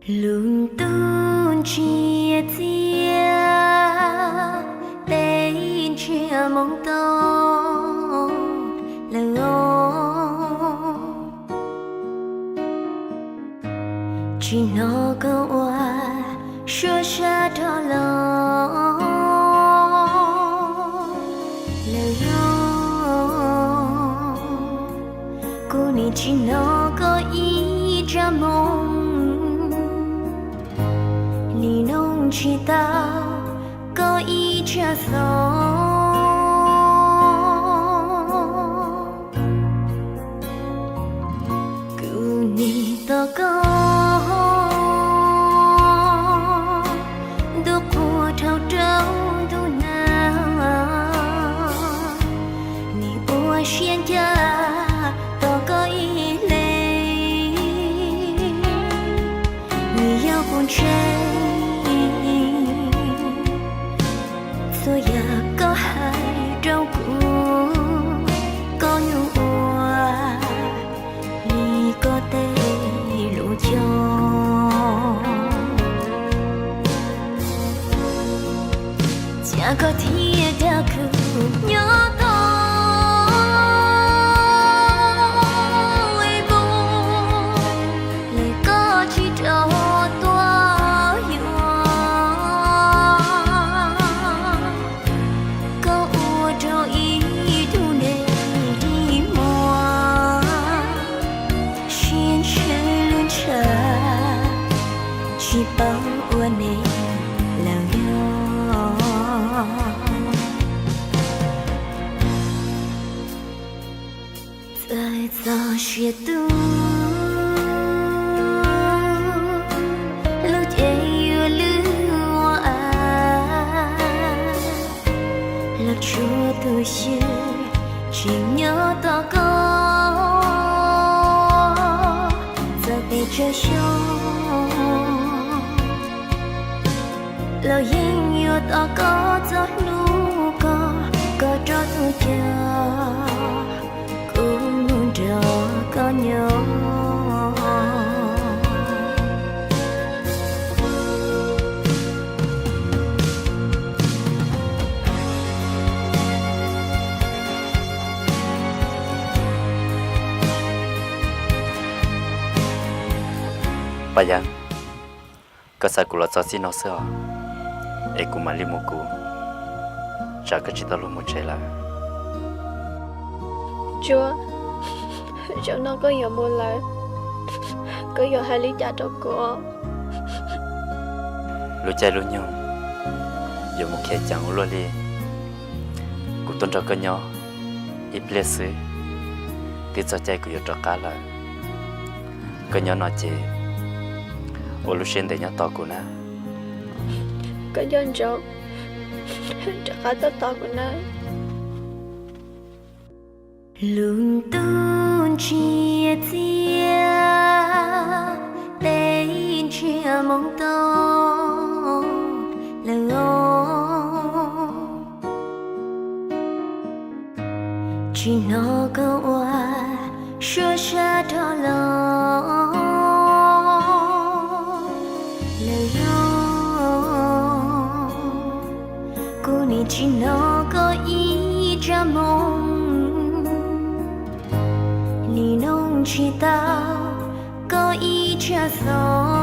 Lub ntuj ntsia txias, peb ntsiag moo tau lawm os. Tsis hnov koj ua suab sab rog los lawm yog, kuv nim tsis hnov koj ib tsab moo, nim noog tsis tau koj ib tsab xov. Kuv nim tos koj ntuj qhua dhau rau ntuj nag, nim ua siab ncaj tos koj ib hlis, vim yog kuv ntseeg txhua yam koj hais rau kuv, koj nyuam ua li koj tej lus cog. Cas koj thiaj dag khwv nyob tau es mus, lawm koj tsis rov tuaj yuav. Koj ua rau ib tug neeg dig muag, siab ntshaw lub ntshav, tsis paub ua neeg lawm yog. Txawm txog siab tu, lub cev yuav lwj ua av, los tsuav tus xyw tseem nyob tos koj. Txawm pes tsawg xyoo, los yeej yuav tos koj txog hnub koj, koj rov tuaj cog kuv mus nrog koj nyob. Paj Yaj, koj xa kuv los txog txij no xwb os, es kuv mam li mus kuv, tsam koj tsis tau luag mus tsev lawm. Tsuab, zaum no koj yuav mus lawm, koj yuav hais li cas rau kuv? Lub caij lub nyoog yuav mus khiav ceev ua luaj li. Kuv tuaj nrog koj nyob ib pliag xwb, twb txog caij kuv yuav rov qab lawm. Koj nyob no ces ua lub siab ntev nyob tos kuv na. Koj nco ntsoov rov qab tuaj tos kuv na. Lub ntuj ntsia txias, peb ntsiag moo tau lawm os. Tsis hnov koj ua suab sab rog los lawm yog, kuv nim tsis hnov koj ib tsab moo, nim noog tsis tau koj ib tsab xov.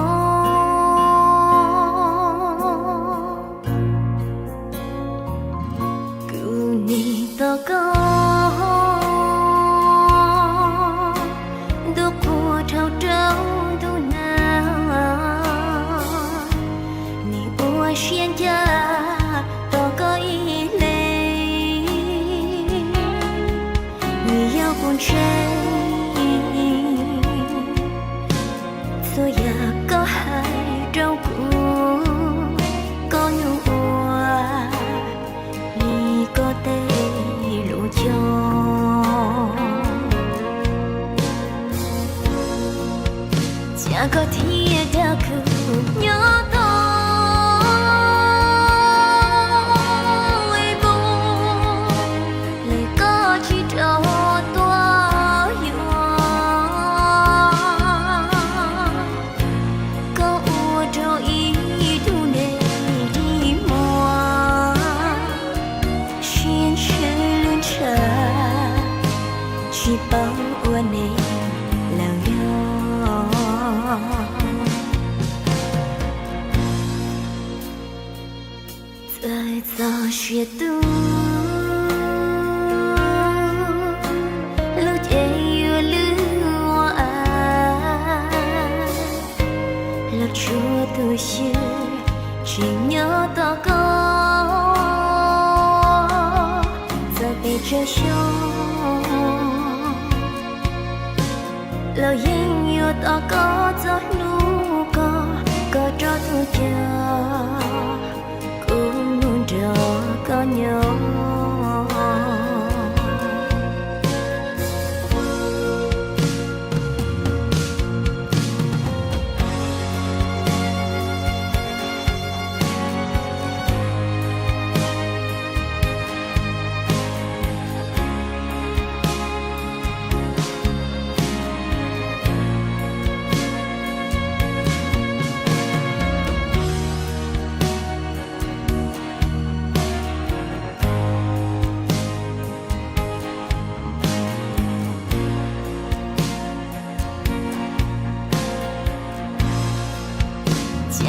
Kuv nim tos koj ntuj qhua dhau rau ntuj nag, nim ua siab ncaj tos koj ib hlis, vim yog kuv ntseeg txhua yam koj hais rau kuv, koj nyuam ua li koj tej lus cog. Cas koj thiaj dag khwv nyob tau es mus, lawm koj tsis rov tuaj yuav. Koj tsis paub ua neeg lawm yog. Txawm txog siav tub, lub cev yuav lwj ua av, los tsuav tus xyw tseem nyob tos koj. Txawm pes tsawg xyoo, los yeej yuav tos koj txog hnub koj, koj rov tus coj kuv mus nrog koj nyob.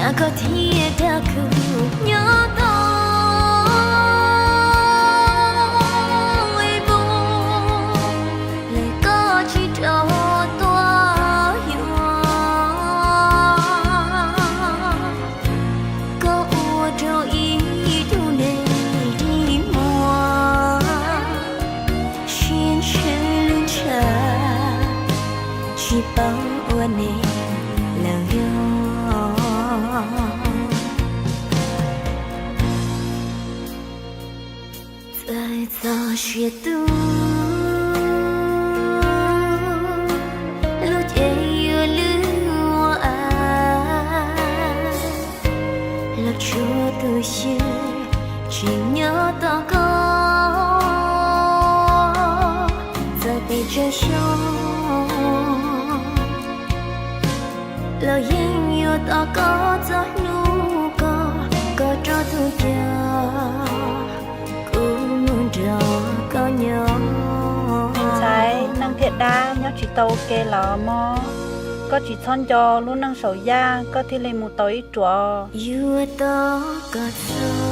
Cas koj thiaj dag kuv nyob tau ib npoo, lawm koj tsis rov tuaj yuav. Koj ua rau ib tug neeg dig muag, siab ntshaw lub ntshav, tsis paub ua neeg lawm yog. Txawm txog siav tub, lub cev yuav lwj ua av, los tsuav tus xyw tseem nyob tos koj. Txawm pes tsawg xyoo, los yeej yuav tos koj txog hnub koj, koj rov tus coj kuv mus nrog koj nyob. Ntxhais, neeg thiaj dab nyob tsis tau ua ke los mog. Koj tsis txhob nco lub neej saum yaj koj thiaj li mus tau ib ruam. Yuav tos koj txog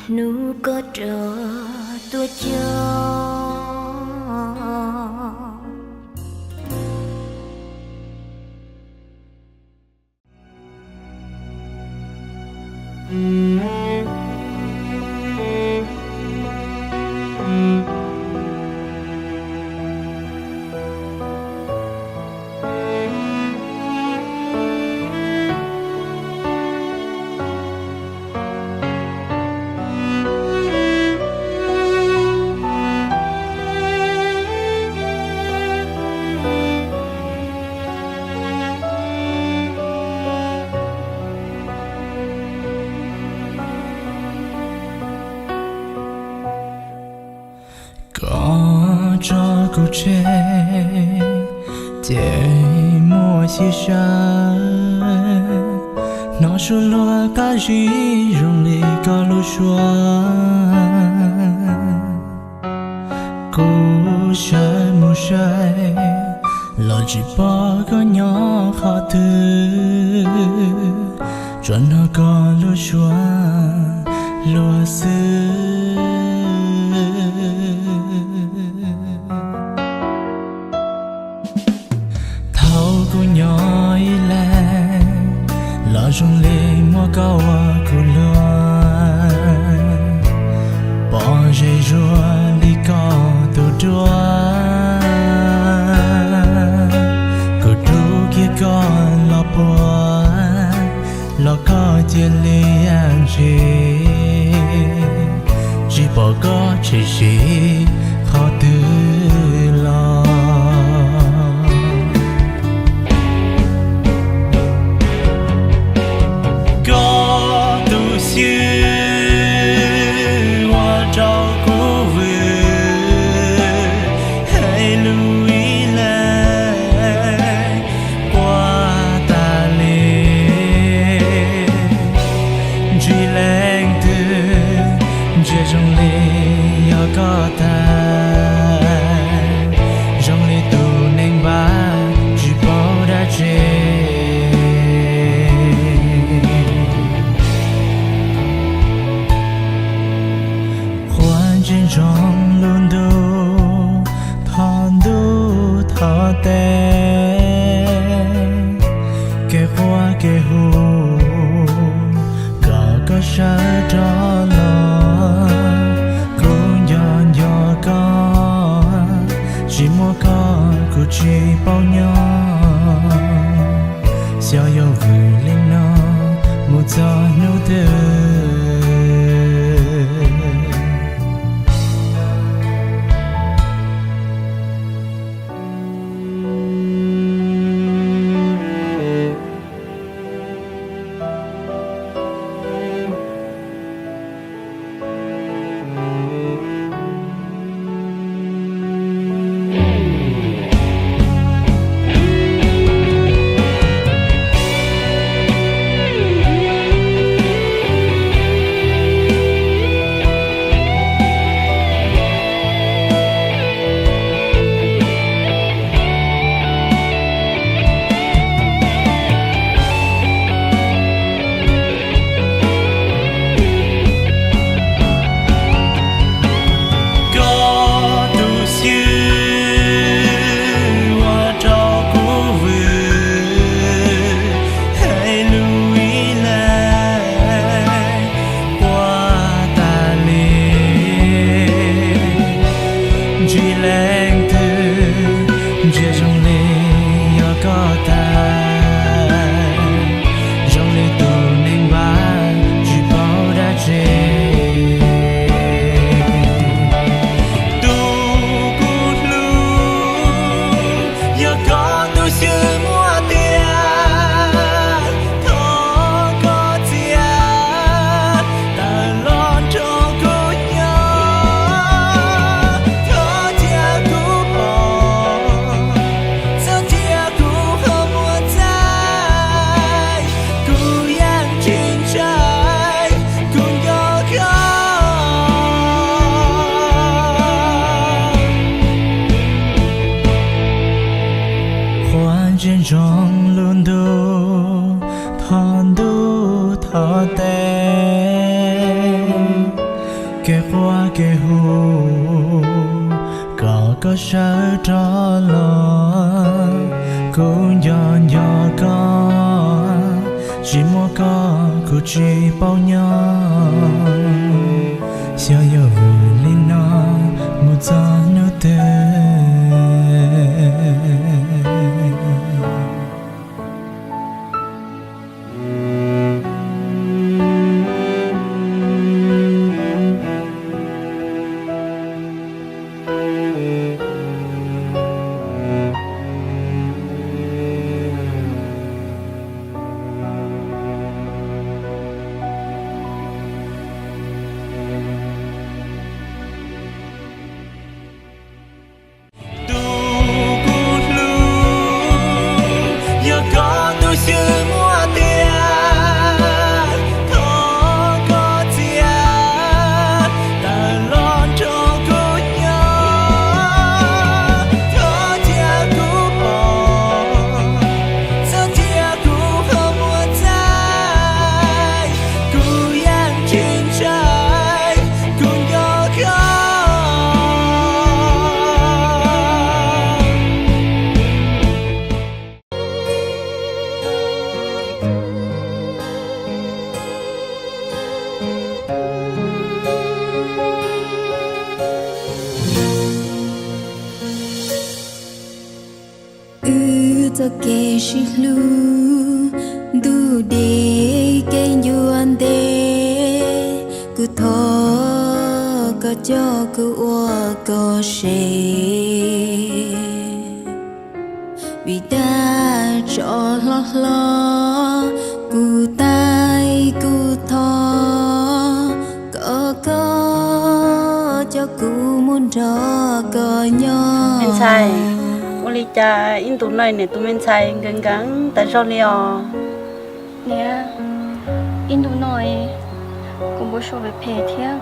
hnub koj rov tuaj coj. Koj tso kuv tseg, ces muaj xyw sawv. Hnov suab luag qab zib zoo li koj lub suab. Kuv sawv mus saib, los tsis pom koj nyob qhov twg. Tsuas hnov koj lub suab luag xwb. Thaum kuv nyob ib leeg, los zoo li muaj koj ua kuv luag. Pom ze zuag li koj tus duab, kuv rub kiag koj los puag, los koj cia li ntshis, tsis pom koj tshem sim qhov twg los. Koj tus xyw ua rau kuv vwm, hais lus ib leeg qua tas li. Ntsis leej twg Zoo li yog koj tag, zoo li tus neeg npab tsis paub dab tsi. Qhuav ntsia ntsoov lub ntuj, thov ntuj thov tes, kev quaj kev hu, kom koj sawv rov los. Kuv nco nco koj, tsis muaj koj kuv tsis paub nyob. Xyov yuav vwm li no mus txog hnub twg. Koj tus xwb ua rau kuv vwm, hais lus ib leeg quaj tas li. Ntsib leej twg ntsia zoo li yog koj tag, zoo li tus neeg npab tsis paub dab tsi. Tus kuv hlub, yog koj tus xwb muaj tiag, thov koj txiav tawm los nrog kuv nyob, thov cia kuv pom, txhob cia kuv ho muaj txaij, kuv yeej tsis ntshai, kuv nco koj. Qhuav ntsia ntsoov lub ntuj, thov ntuj thov tes, kev quaj kev hu, kom koj sawv rov los. Kuv nco nco koj, tsis muaj koj kuv tsis paub nyob. Xyov yuav vwm li no mus txog hnub twg. Tus kuv hlub, yog koj tus xwb muaj tiag, thov koj txiav tawm los nrog kuv nyob, thov cia kuv pom, txhob cia kuv ho muaj txaij, kuv yeej tsis ntshai, kuv nco koj. Wb txoj kev sib hlub, ntuj deb kev ncua ntev, kuv thov koj coj kuv ua koj sev. Vim tag tso hlob hlob, kuv taij kuv thov, kom koj coj kuv mus nrog koj nyob. Me ntxhais, ua li cas ib ntus no niam tus me ntxhais nkees nkees tas zog li os? Niam, ib ntus no kuv npau suav phem phem thiab,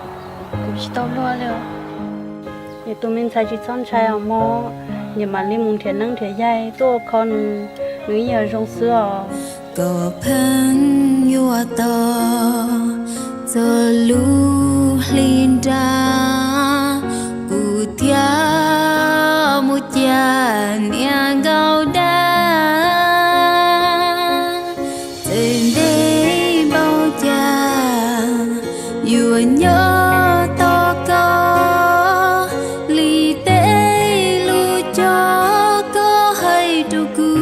Kuv tsis tau luag li. Niam tus me ntxhais tsis txhob ntshai os mog, niam mam li mus nrhiav neeb nrhiav yaig tuaj ua kho nws, nws yeej yuav zoo xwb os. Kom pheej yuav tos txog lub hli nra, kuv thiaj mus cia niam nkauj dab. Txawm ntev npaum cas yuav nyob tos koj li tej lus cog koj hais rau kuv.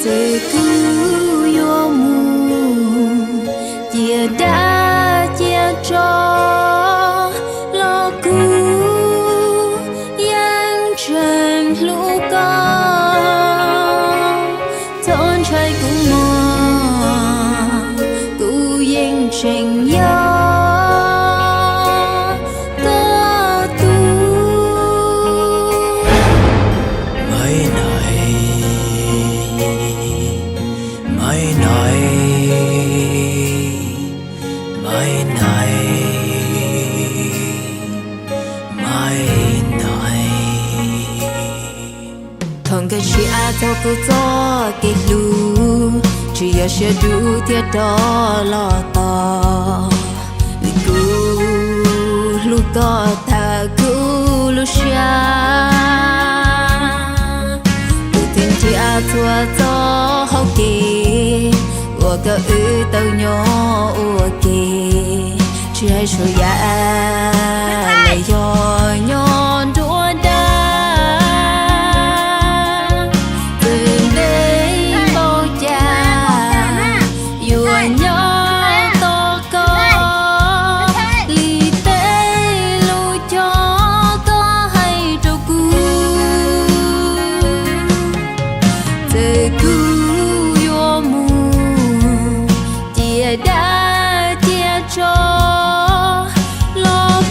Txawm kuv yuav mus cia dab cia tsov los kuv yeej tseem hlub koj. Txhob ntshai kuv mog, kuv yeej tseem yog koj tus. Maiv Nais, Maiv Nais, Maiv Nais, Maiv Nais. Thov nkawd siab txog kuv txoj kev hlub, tsis yog siab dub thiab rov los tos. Vim kuv hlub koj tag kuv lub siab, kuv thiaj nrhiav txhua txoj hauv kev uas kom wb tau nyob ua ke, tsis hais suav yam los yog nyob nruab nrab. Txawm ntev npaum cas yuav nyob tos koj li tej lus cog koj hais rau kuv. Txawm kuv yuav mus cia dab cia tsov los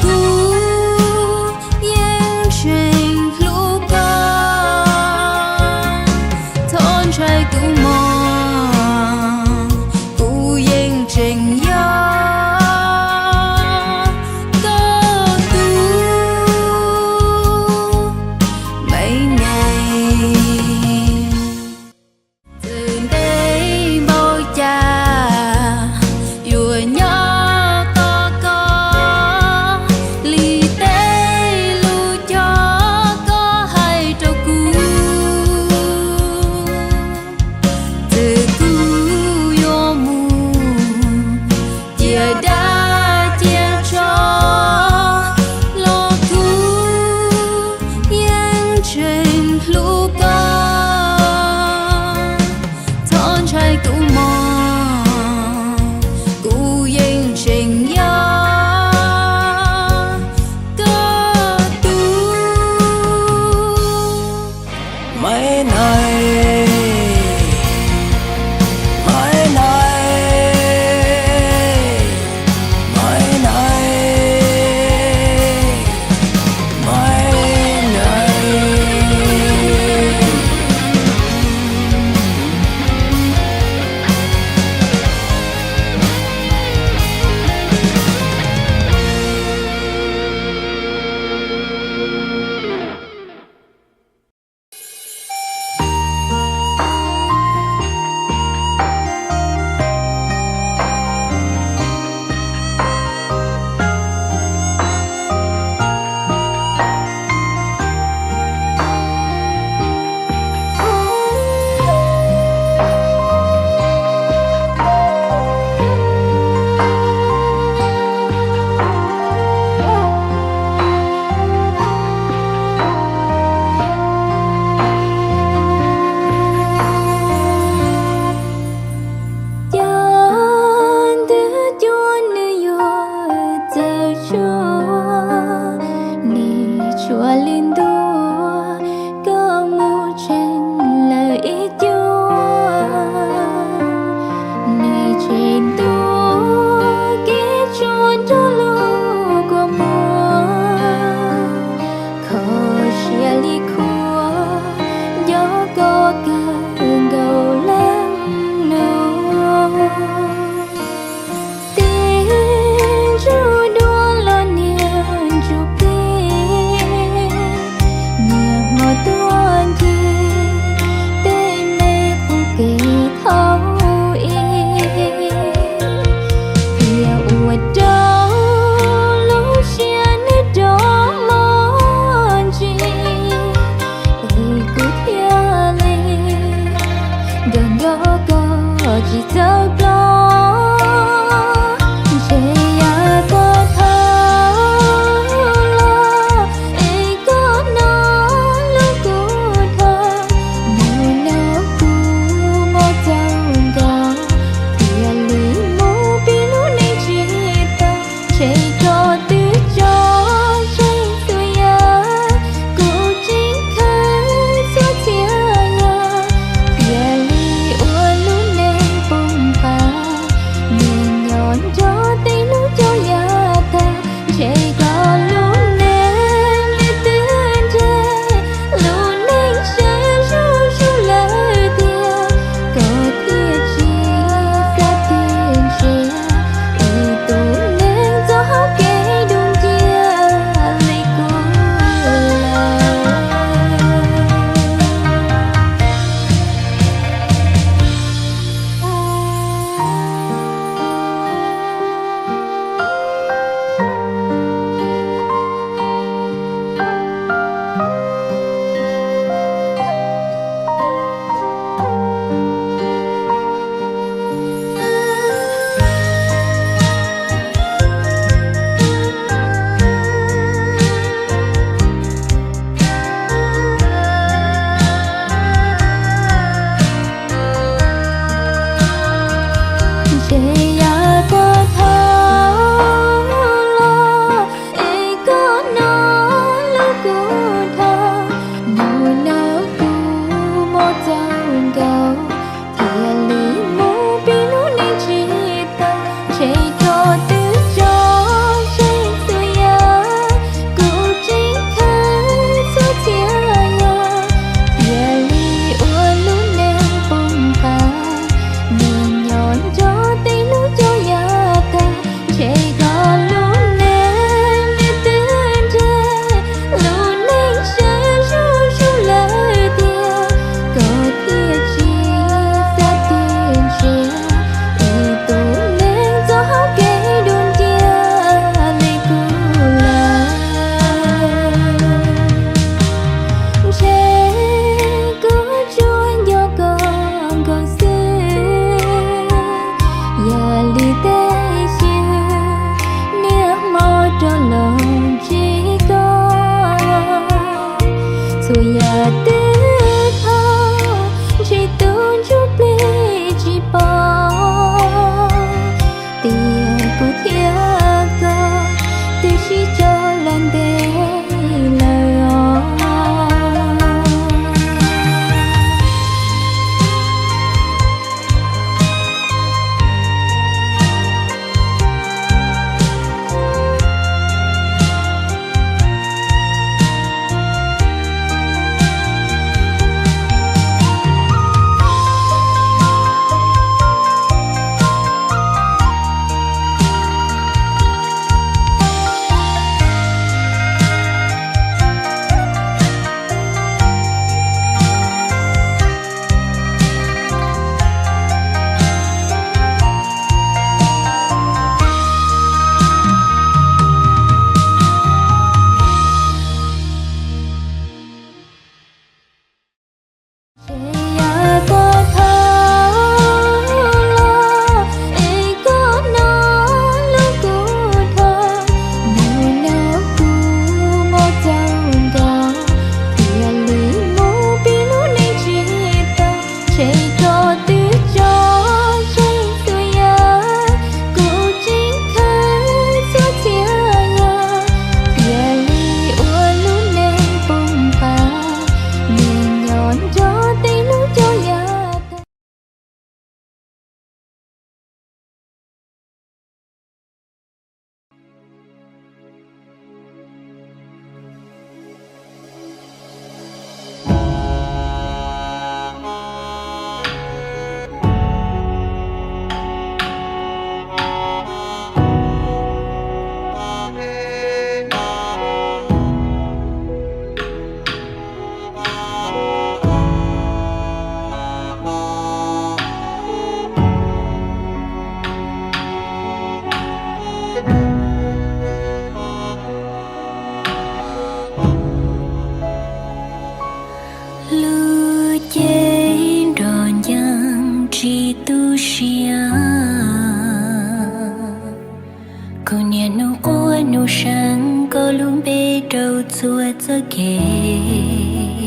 Kuv niaj hnub quaj hnub seev koj lub npe rau txhua txoj kev,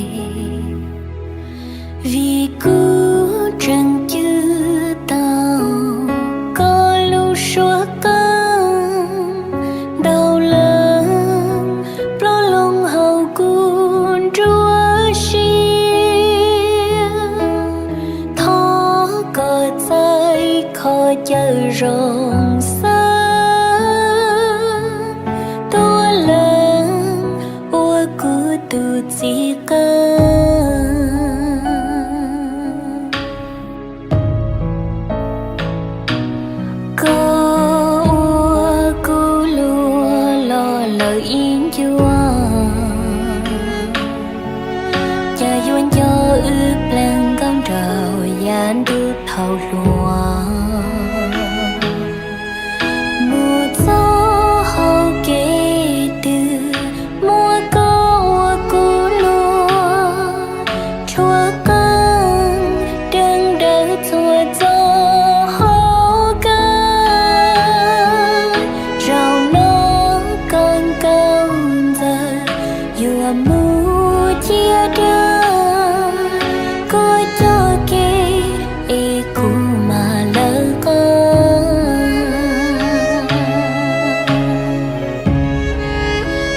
vim kuv tseem cim tau koj lub suab qeej ntau leej, ploj loo hauv kuv nruab siab. Thov koj txais qhov chaw zoo xav tuaj lees ua kuv tus txiv qeej. Koj ua kuv luag los lawm ib ncua, cas yuav nco wb plees nkauj nraug yav ntuj thaum hluas. Mus txog hauv kev twg muaj koj ua kuv luag, tshuab qeej deev daws txhua txoj hauv kev. Zaum no koj nkauj ntxawm yuav mus cia dag, koj coj kev es kuv mam lawv qeej.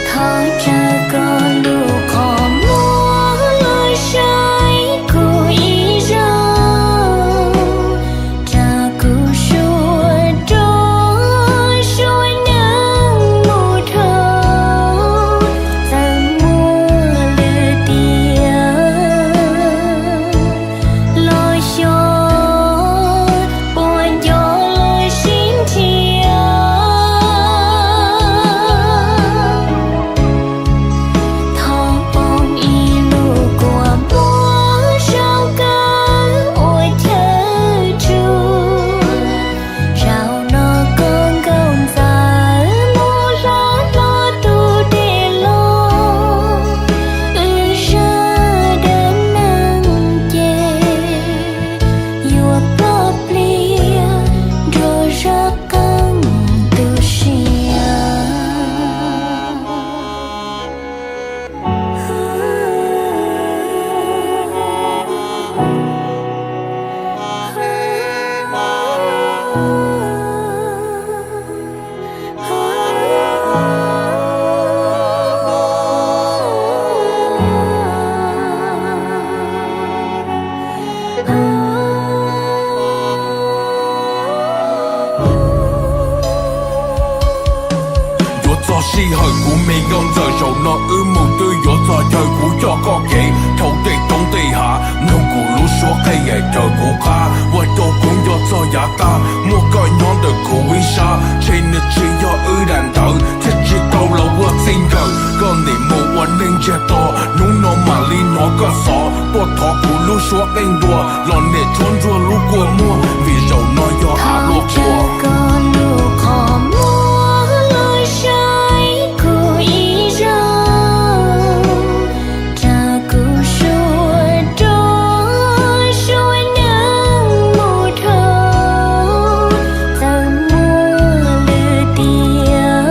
Thov tsa koj lub qhov muag los saib kuv ib zaug, tsa kuv suab rau suab neeg mus dhau, txawm muaj lwm tiam los xyov puas nco los sib nrhiav. Thov poob ib lub kua muag zaum kawg ua chaw tsuag. Zaum no koj nkauj ntxawm mus hla hlo tus dej los, wb zaj dab neeg ces yuav ploj pliag nrog zaj qeej tu siab. Yuav txog sij hawm kuv me nkauj ntxawm, zaum no wb mus twb yuav txog chaw, kuv coj koj kev dhau tej roob tej hav, mloog kuv lub suab qeej es raws kuv qab, ua rau kuv nco txog yav tag, muaj koj nyob ntawm kuv ib sab, ntshe nws tsis yog wb daim ntawv thiab tsis tau los ua txij nkawm, koj nim mus ua neej ntsiag to, hnub no mam li hnov koj xov, tuaj thov kuv lub suab qeej ntua, los niam tshuab ntsuag lub kua muag, vim zaum no yog av luaj kua. Koj lub qhov muag los saib kuv ib zaug, tsa kuv suab rau suab neeg mus dhau, txawm muaj lwm tiam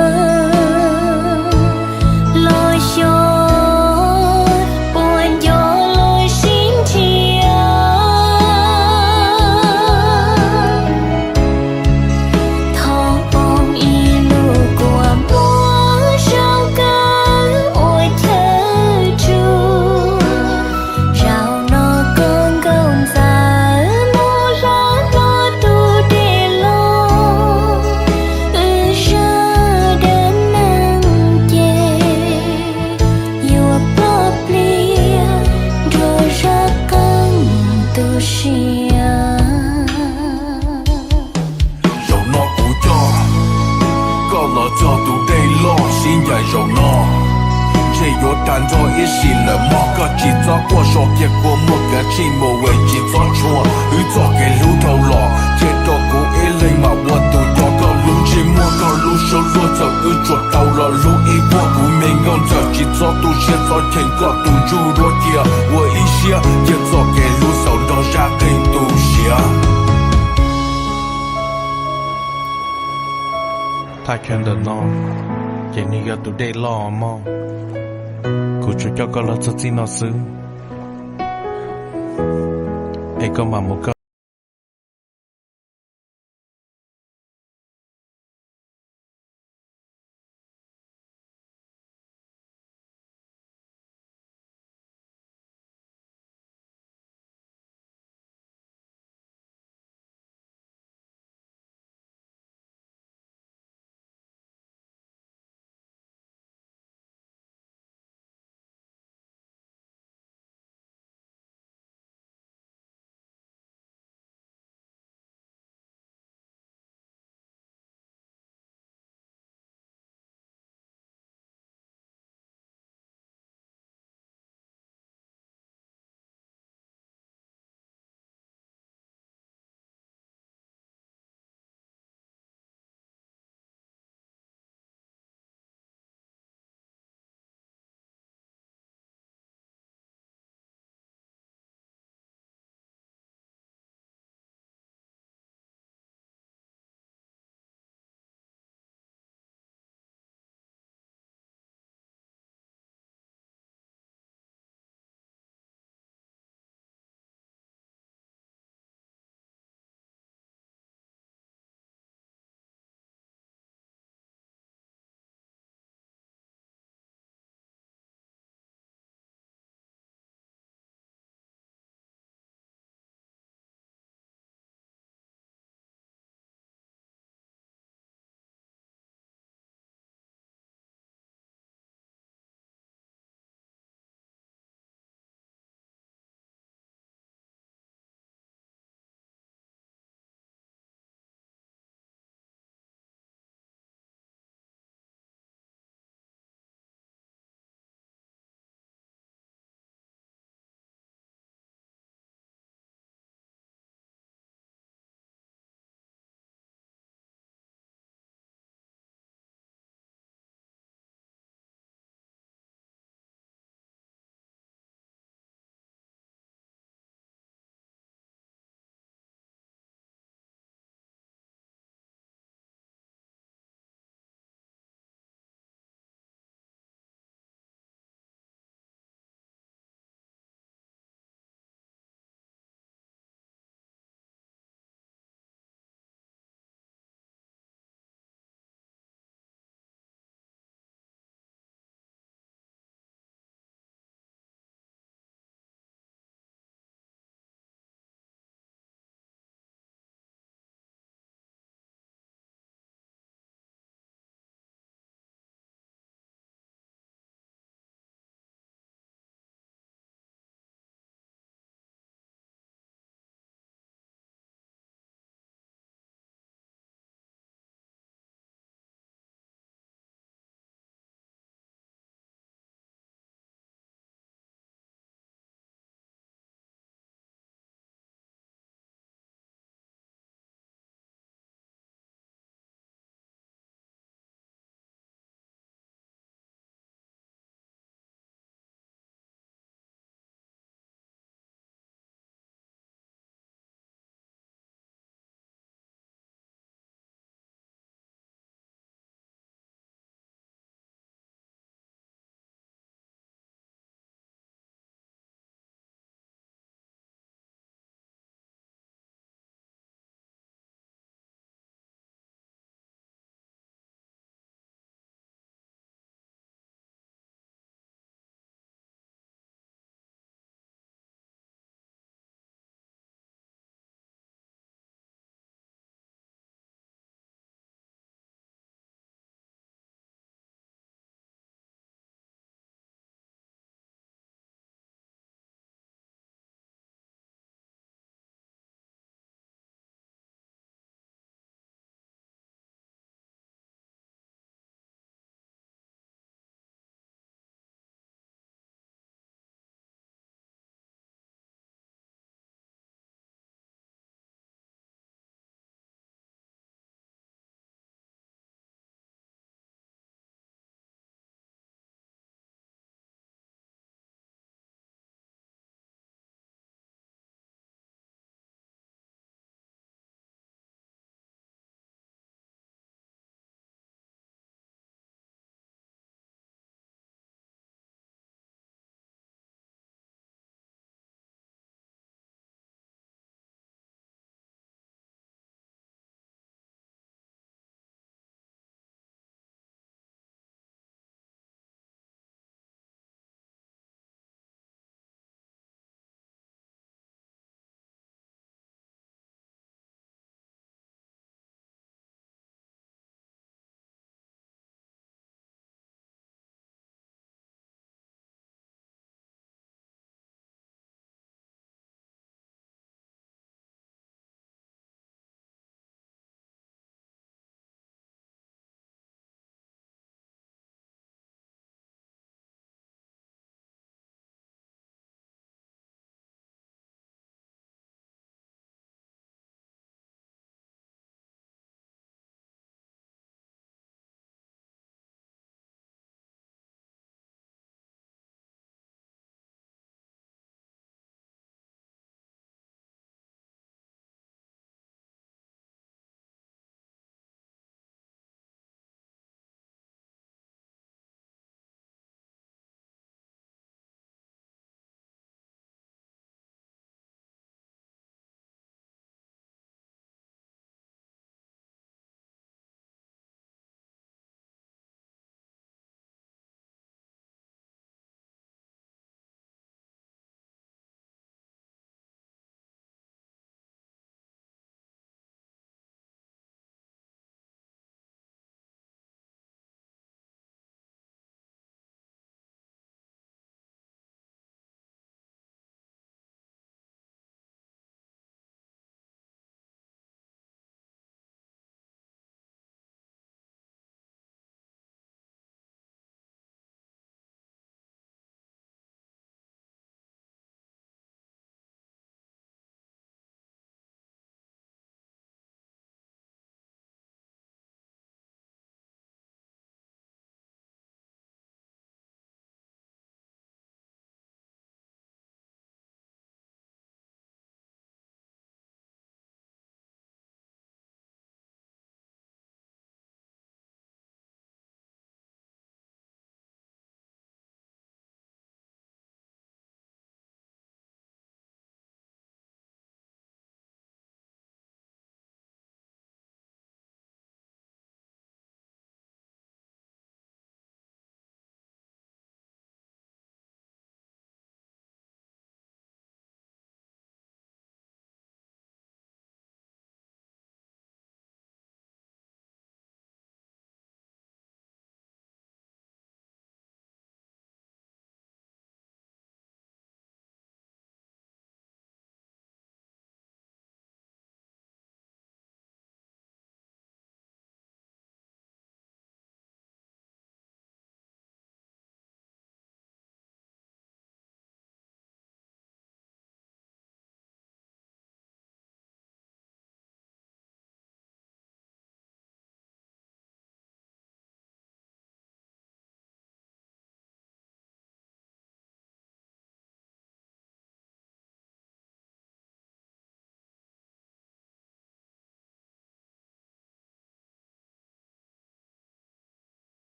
los xyov puas nco los sib nrhiav. Thov poob ib lub kua muag zaum kawg ua chaw tsuag. Zaum no koj nkauj ntxawm mus hla hlo tus dej los, wb zaj dab neeg ces yuav ploj pliag nrog zaj qeej tu siab. Zaum no kuv coj koj los txog tus dej loj sib ncaim zaum no, ntshe yuav tag nrho ib sim lawm mog, koj tsis txhob quaj so kiag kua muag kav tsij mus es tsis txhob tshuaj, wb txoj kev hlub dhau los cia rau kuv ib leeg mam ua tus nco koj lub ntsej muag, koj lub suab luag txawm wb tsuas tau los hlub ib vuag, kuv me nkauj ntxawm tsis txhob tu siab, txhob cheem koj tus ntsuj duab cia ua ib siab, cia txoj kev hlub xaus nrog zaj qeej tu siab. Tag kis ntawm no ces nws yog tus dej loj mog. Kuv tsuas coj koj los txog txij no xwb, es koj mam mus koj.